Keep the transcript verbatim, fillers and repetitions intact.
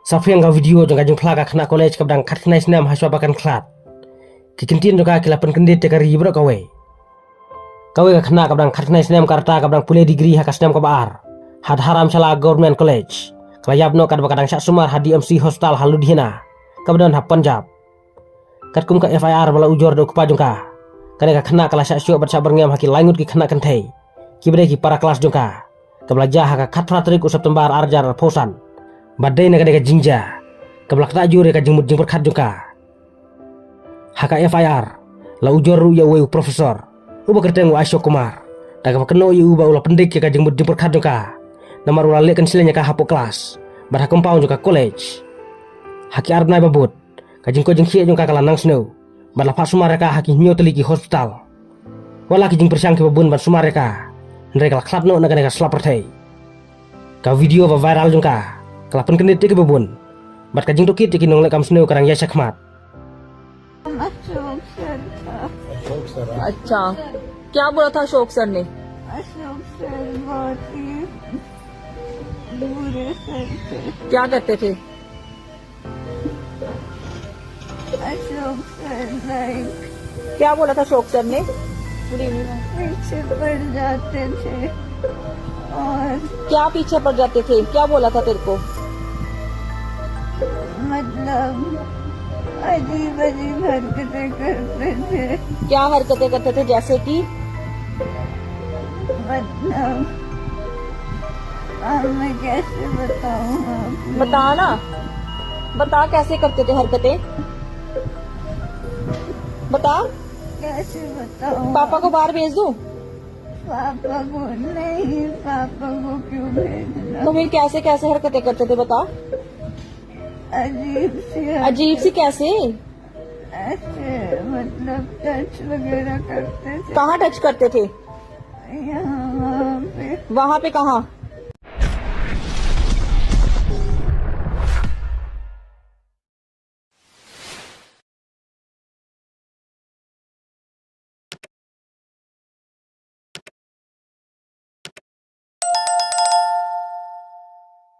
Sa pyrshang ka video jong ka jingphla ka khynnah college kaba dang khatkhyndai snem ha shuwa ba kan khlad. Ki kyntien jong ka ki la pynkyndit ïa ka ri baroh kawei. Kawei ka khynnah kaba dang khatkhyndai snem ka rta kaba dang pule degree ha ka snem kaba ar ha Dharamshala Government College ka la ïap noh katba ka dang shah sumar ha D M C Hospital ha Ludhiana kaba don ha Punjab. Katkum ka F I R ba la ujor da u kpa jong ka, kane ka khynnah ka la shah shoh bad shah byrngem ha ki lai ngut ki khynnah kynthei kiba dei ki para klas jong ka, kaba la jia ha ka khatphra tarik u September arhajar arphew san. Bad dei na kane ka jingjia kaba la ktah jur ïa ka jingmut jingpyrkhat jong ka. Ha ka F I R la ujor ruh ïa uwei u professor uba kyrteng u Ashok Kumar, da kaba kynnoh ïa u ba u la pyndik ïa ka jingmut jingpyrkhat jong ka namar u la leh kynshlei ïa ka hapoh klas bad ha compound jong ka college. Ha ki ar bnai ba bud ka jingkoit jingkhiah jong ka ka la nang sniew bad la phah sumar ïa ka ha ki hynñiew tylli ki hospital. Wat la ki jingpyrshang kiba bun ban sumar ïa ka, hynrei ka la khlad noh na kane ka sla pyrthei. Ka video ba viral jong ka ka la pynkyndit ïa kiba bun bad ka jingtohkit ïa ki nongleh kam sniew ka dang ïaid shakhmat. Ashok sir था। अच्छा, क्या बोला था अशोक सर ने? अशोक सर बहुत ही बुरे सर थे। क्या कहते थे? अशोक सर, लाइक, क्या बोला था अशोक सर ने? पीछे पड़ जाते थे। और क्या पीछे पड़ जाते थे? क्या बोला था तेरे को? मतलब, अजीब अजीब हरकतें करते थे। क्या हरकतें करते थे, जैसे कि? मतलब, अब मैं कैसे बताऊं आपको? बता ना, बता, कैसे करते थे हरकतें, बता। कैसे बताऊं? पापा को बाहर भेज दूं? पापा को नहीं, पापा को क्यों भेजना? तो फिर कैसे, कैसे हरकतें करते थे, बता। अजीब सी हरकत। अजीब सी कैसे? ऐसे, मतलब, टच वगैरह करते थे। कहाँ टच करते थे? यहाँ, वहाँ पे। वहाँ पे कहाँ?